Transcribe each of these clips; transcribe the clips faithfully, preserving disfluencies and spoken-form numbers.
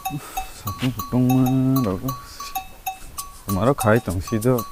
Satung kutungma rogo. Tomaro khai tong si do.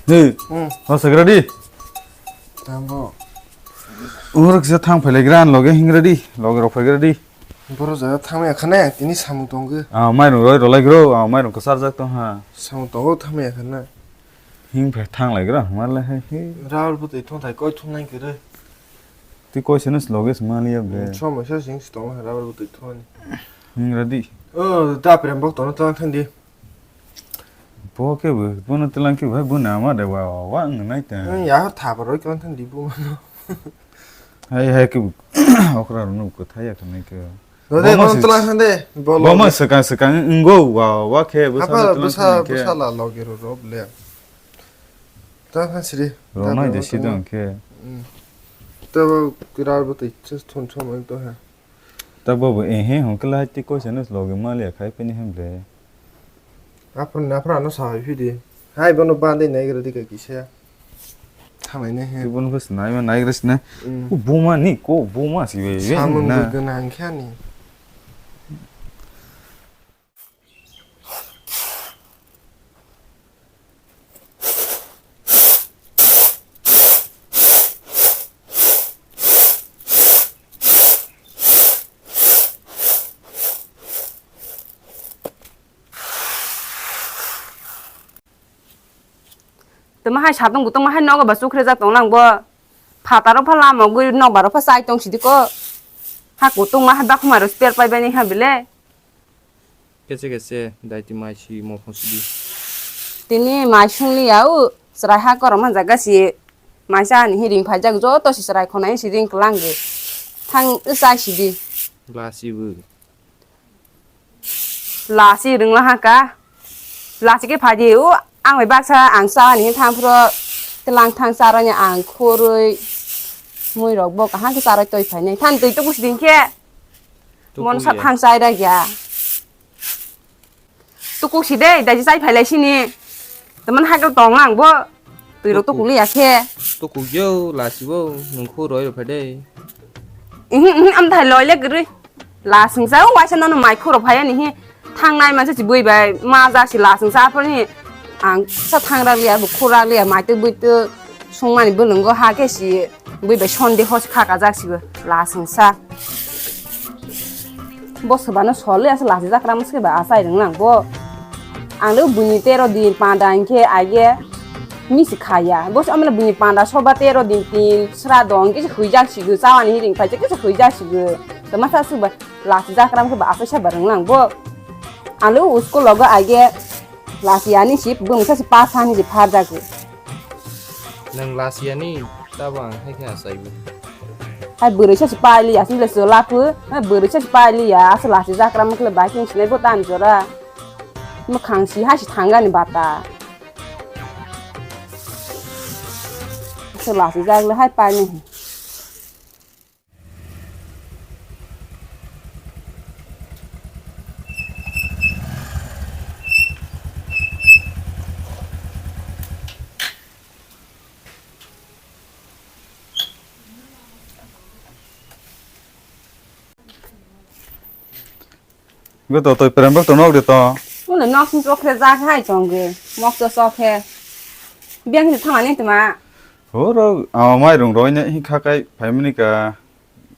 Hey, hmm. Ho sagra di. Tambo. Uruk se thang phai legra an loge hingra di. Loge rok phai gra di. Boro jaga thangmaya khana, tini samung tongo. Ah, mairung roi rolai gro, ah, mairung kwchar jak tong ha. Samung tongo thangmaya khana. Hing phai thang lai gro, mar le hai he. Raul bo twi thong thai koi thung nai kere. Twi koi sene sloge sma liya ble. Chom sa sing stong raul bo twi thong ni. Hing ra di. Oh, da prem bok tono tang thang di. Bo khe bo, bono tlang khe bo, hai bo nama de wa, wa, wa, wng nai ta. Nang ya tha ba roi klan thang di bo mano. Hai, hai khe bo, okra rok nuk ko thaya khe nai khe. Rode, bo ma bono se-, tlang thang de, bo bo ma loge. Swkang, swkang wnggo, wa, wa khe bo apa, sa tlang bwsa, thang khe. Bwsa la loge ro, ro ble. Tlang thang siri. Ro nai de si dong khe. Hmm. To bo kirar bo twi thun thun to ha. Ta bobo, ehe, hwnkhe lai twi koisa no logi maliya khai phini hwnle. Aphuru, aphuru ano sawi phidi. Hai, bono bandai naigra dikha kisa. Thanglai nai he. Twi bono khe sinai ma naigra sinai. Mm. O buma ni ko, buma si be, be samung na. Bo gwnang khe ani. Tama hai satung kutung ma hai nogo ba chukre jak tong lang bo. Phataro pha lama gwi nok baro pha chai tong sidi ko. Ha kutung ma hai bakhumaro spare pai bani ha bile. Kese kese daiti mai si mo phosdi. Tini mai sungli ya u chwrai ha korom ha jaga si mai cha ni hiring phai jak joto si chwrai khonai si ring klang ge. Thang u chai sidi. Lasi bu. Lasi ringla ha ka. Lasi ke phai di u ang bai baksa ang cha ni thang phro telang thang cha rani ang khurui mui rok bo kaham ke cha roi toi phai nai. Than twi tukus din khe. Mon sa thang chai da ya. Tuku si de, daji chai phailai sini. Teman hai tong lang bo. Twi rok tuku liya khe. Tuku yo, lasi bo, nung khu roi roi phai de. Ihi, ihi, am thai loi le gri. La singsa, o waisa nono mai khu roi phai ani hi. Thang nai mansa si bui bai, ma ja si la singsa phani. Ang sa thang ra liya, bu khu ra liya, mai tu bui tu. Sungmani bwlwngo ha khe si bui bai sonde hos kha kajak si bo la singsa. Bo swbano sole asa lasi jakra mwsai ba asai rwng lang bo. Ang le buini tero din panda hinkhe aige misi khaya. Bo se amle buini panda soba tero din tin sra dong khe se huijak si go chawani hiring phai khe se huijak si go. To masa swba lasi jakra mwsai ba asai sa ba rwng lang bo. Ang le usko logo aige Lasiani si bumsa si pa sani si phar jago. Nang lasiani tabo ang hai khe asai bo. Hai bwrwi sa si pai li asni le sola pu. Hai bwrwi sa si pai li ya asa lasi jakra mukle bai king sinai bo tan jora. Mukhang si ha si thangani bata. Asa lasi jak le hai pai ni. Bo to toi prem bak to nok de to. Ulo nok sing chok khe jak hai chong ge. Mok to chok khe. Biang ni thangani tuma. Horo, ah, mairung roi ne hi kha kai phaimani ka.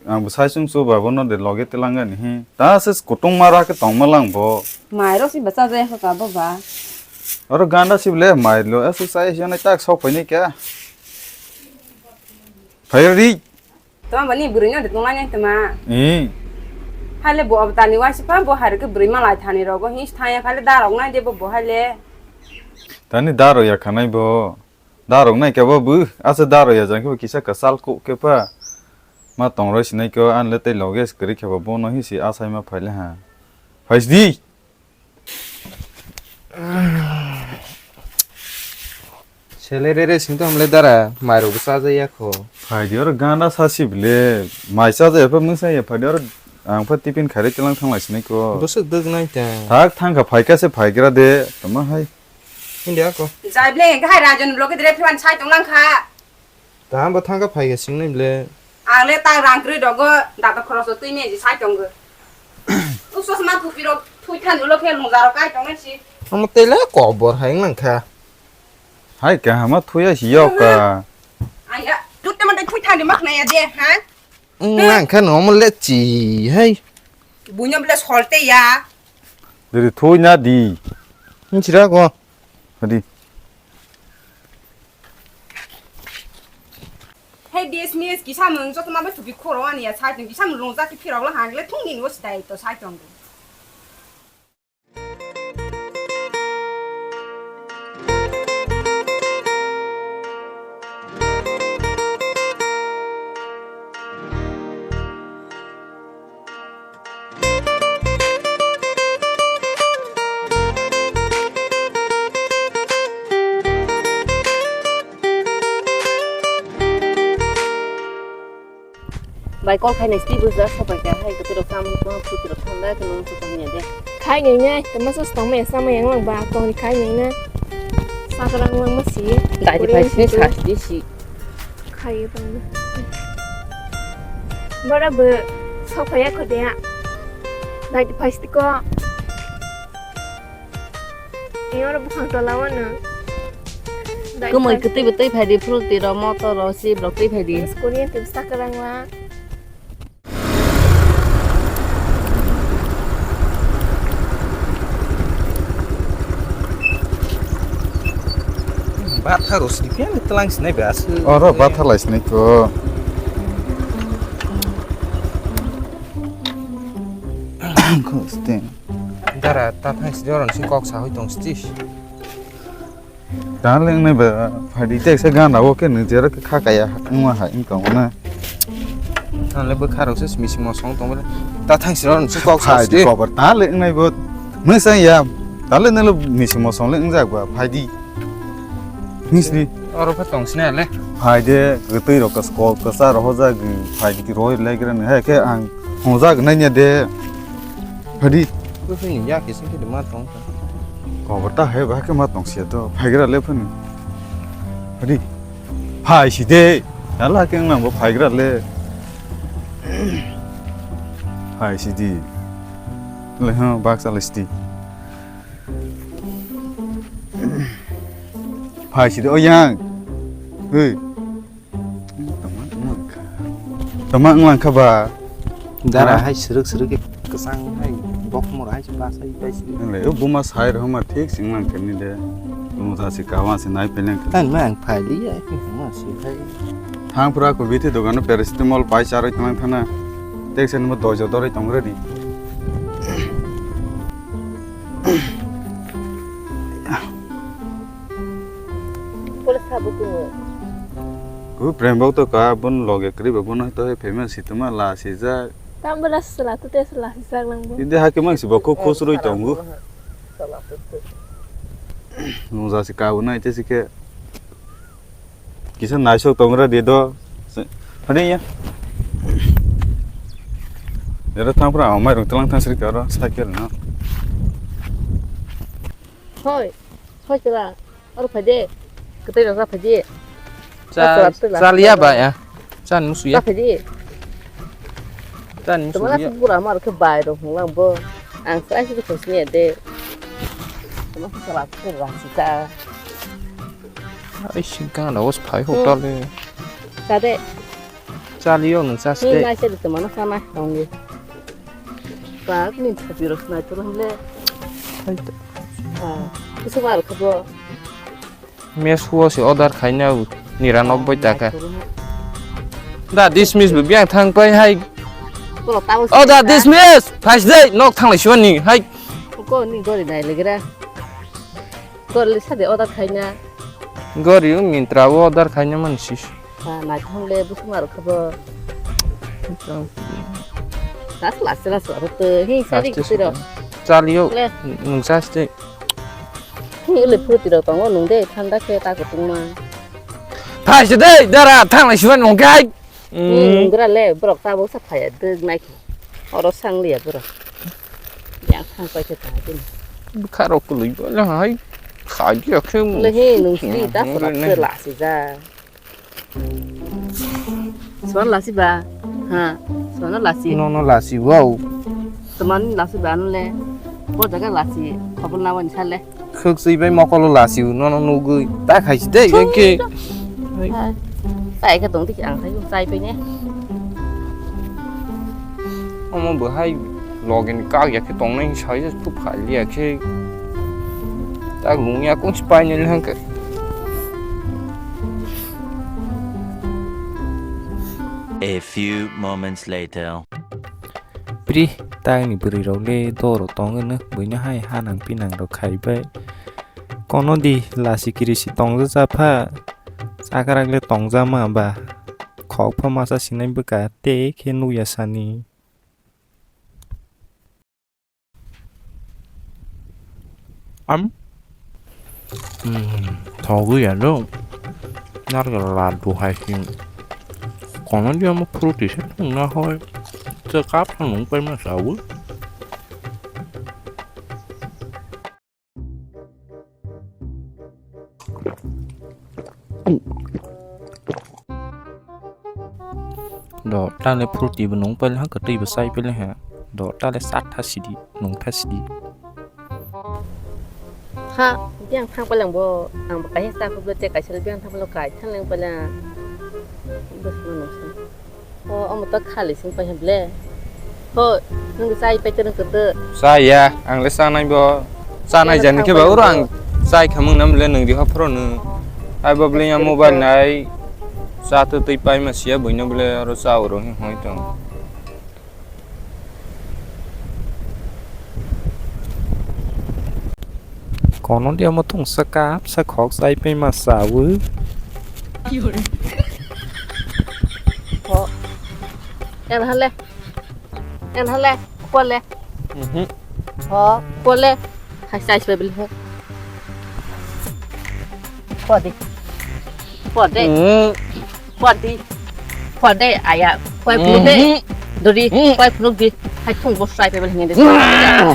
Ang bo sai sung chu ba bono de loge te langani hi. Ta se kutung mara ke tong ma lang bo. Mai ro si bacha jai kha ka bo ba. Oro ganda si le mai lo exercise yone tak sok phaini ka. Phai ri. Tama bani bwrwi no de tonglainai tama. Eh. Hale bo obtani waisi pa bo hari ke bwrwi malai thani rogo hi thaya khale darok nai de bo bo hale. Tani daro ya khanai bo. Darok nai ke bo bu. Asa daro ya jang ke bo kisa kasal ko ke pa. Ma tong roi sinai ko an le tei loge skri ke bo bo no hi si asai ma phaile ha. Phaisdi. Sele re re sing tong le dara, mai rok bo cha ja ya kho. Phai di oro ganda sa si bile, mai cha ja ya pha mung sa ya phai di oro ang pha tiffin khai re tilang thang lai sinai ko. Bwswk dwk nai ta. Thak thang kha phai kha se phai gra de, tama hai. Hindi ako. Jai bile, hai rajon bloke dire phiwan sai tong lang kha. Kaham bo thangkha phaikha singnai ble. Ang le ta rang kwrwi dogo, dato khoroso twi ne ji sai tongo. Usos ma thupi rok thui than ulo khe lungja rok kai tongnai si. Omo tele kobor hai wng nang kha. Hai kaham ma thuya si yok ka. Aya, tutte mate thui than di mak na ya je, ha? Wng nang kha no omo le chi hai. Buino ble solte ya. Diri thui na di. Nchira ko. Hadi. Hey, D S M S, kisa mung joto ma bai thupi khoro ani ya, sai tong, kisa mung rung jati phirok la hang le thung ni wo sidai to sai tong. Bai kol khainai sti bwsa sopai ka hai kwtwirok chamung tong kwtwirok thangda khe nung chukang ya de. Khai nai nai, tama sos tong maya sama yang lang ba tong ni khai nai na. Sakrang lang ma si. Dai di pai si sa di si. Khai bang. Bora bw sopai ya kho de ya. Dai di pai sti ko. Iyoro buphang tola o no. Kwmwi kwtwi bwtwi phai di, phrul twi rw, motor rw, sip rok twi phai di. Korean twi bwsa kwrwng wa. Batha rw sini phiya ni tlang sinai ba aswk. Oro batha lai sinai ko. Khosting. Dara, ta thang sidi oron si kok sa hoi tong sidi. Ta le nai ba, phadi tek se gana o ke nung jero ke kha kaya, nung ma ha, ing tong na. Ta le bwkha rok se misi mosong tong bele. Ta thang sidi oron si kok sa sidi. Kobar ta le nai bo, mung sa ya, ta le nai lo misi mosong le nung jak ba, phadi. Misri. Oro pha tong sini le. Phai de, gtui rok kas kok, kasa rok hojak, phai de roi le gra ne, hai ke ang hojak nai ne de. Hadi. Ko sini ya ke sini de ma tong. Kobar ta hai ba ke ma tong sia to. Phai gra le phani. Hadi. Phai si de. Yala ke nang bo phai gra le. Phai si di. Le ha bak sa le si di. Phai si de o yang. Hei. Tama wng lang kha ba? Dara hai srwk srwk khe kwchang hai bokmor hai se bachai bai se. Nang le o buma sai rw ma thik sing lang khe ni de. Buma sa se kawa se nai pele khe. Ang ma ang phai li ya ma se hai. Thang phra ko bithi dogan o paracetamol pai charwi tong thana. Tek sen mo dojo doroi tong ready. Pula sabu tungo. Ku prem bok to ka bun loge kri ba bun to he famous si tuma la si ja. Tam bela sela tu te sela si jak lang bu. Inde ha ke mang si bok khusrui tongu. Nung ja si ka bu nai te si ke. Kisa naisok tongra di do. Hade ya. Dero thang pra amai rung tlang thang sri karo cycle no. Hoi. Hoi chela. Aro phai de. Kwtai rok phai de. Cha, cha liya ba ya. Cha ni musu ya. Phai de. Cha ni musu ya. Tumara bura mar ke bai rok hung lang bo. Ang sai si khosni de. Tumara sala tu ra si ta. Ai singkang da os phai hotel le. Chade. Chali yo nung chas de. Nai se de mana sana tongi. Pak ni thapi ro na tu le. Hai to. Ah, kusu mar khabo. Mes huo se order khaina nira nok bai taka. Da dismiss bu biang thang pai hai. Order dismiss. Phai de nok thang lai suani hai. Ko ni gori nai le gra. Gori le sade order khaina. Gori u Myntra o order khaina man sis. Ha, nai thang le busu mar khabo. Las las las las to hi sari kutiro. Chali yo nung chas de. Hi le phuti rok tongo nung de thanda khe ta kutung ma. Phai se de dara thang lai suan nung kai. Nung gra le borok ta bo sa phai de nai. Oro sang liya borok. Yang thang pai khe ta din. Kha rok kului bo la hai. Kha gi khe. Le hi nung si ta sa la se la si ja. Sono lasi ba? Ha, sono lasi. Nono lasi wow. Teman lasi ba nule. Bo jaga lasi. Khobor na wani sale. Khwk swi bai mokolo lasi nono nugwi. Ta khaisi de engke. Hai. Ta eka tong tik ang khai chai pe ne. Omo bo hai logen kak ya khe tongnai sai je tu phai ya khe. Ta lung ya kung spai ne hangke. A few moments later. Pri, tangni bwrwi rok le doro tong hwnwi buino hai hanang pinang rok khai bai. Kono di lasi kirisi tongja japha, chakrak le tongjama ba, khok pha masa sinai bwkha te khe nukya sani. Am. Hmm, thogwi ya no. Narwkhe laddu hai sing. Kono di omo fruity se thung na hoi. Tei cup no nung pai ma sawi. Do tale fruity bo nung pai ha, kwtwi bo chai pai ha. Do tale chat tha sidi, nung tha sidi. Ha, biang thang palang bo, ang bo kaisa sa kublo te kaisa biang thang palang kai thang leng palang. Bus mo nung sa. O, omo to khali sing pai ble. Ho, nung chai pai te nung kutu. Chaya, ang le chanai bo. Chanai jani khe ba uro ang chai khamung nam le nung di ho phro nung. Ai bo ble ya mobile nai. Cha to tei pai ma sia buino ble aro cha uro hoi tong. Kono dia mo thung sa kap sa khok sai pe ma sa wu. Ho. En hale. En hale. Kole. Mhm. Ho. Kole. Hai sai sai bil ho. Kode. Kode. Mm. Kode. Kode aya. Koi phunuk de. Mhm. Dori. Mm. Koi phunuk di. Hai thung bo sai pe bil hingde. Mm.